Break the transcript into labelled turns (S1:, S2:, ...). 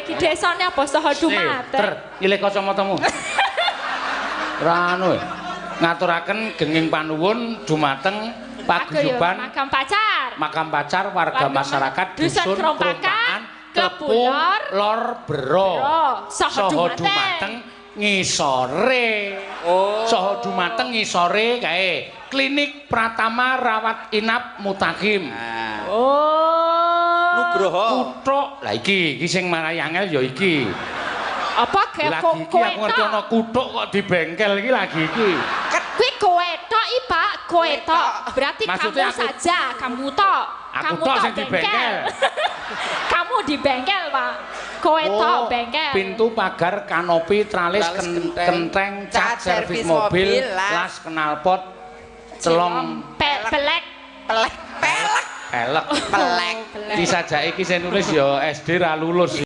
S1: iki desane apa saha dumateng?
S2: Ter, nyilih kacamatamu. Ora anu. Ngaturaken genging panuwun dumateng paguyuban
S1: Makam Pacar.
S2: Makam Pacar warga masyarakat
S1: Dusun Krompakan,
S2: Klepu
S1: Klepu Lor,
S2: Lor Bero.
S1: Bero, saha
S2: dumateng ngisore.
S3: Oh.
S2: Saha dumateng ngisore kae Klinik Pratama Rawat Inap Mutakim.
S3: Nah.
S1: Oh.
S3: Nugroho.
S2: Kuthuk. Lah iki iki sing marai angel ya iki.
S1: Apa ge
S2: Lagi iki
S1: kowe
S2: aku ngerti ana kuthuk kok di bengkel iki lagi iki.
S1: Kuwi kowe tok i, Pak, kowe tok. Berarti
S2: Maksudnya
S1: kamu saja, kamu tok.
S2: Aku
S1: Kamu
S2: tok sing di bengkel.
S1: Kamu di bengkel, Pak. Kowe tok bengkel.
S2: Pintu pagar kanopi tralis kenteng cat servis mobil las knalpot celong
S1: pelek
S3: pelek pelek
S2: pelek
S3: pelek.
S2: Disajake iki sing nulis ya SD ra lulus.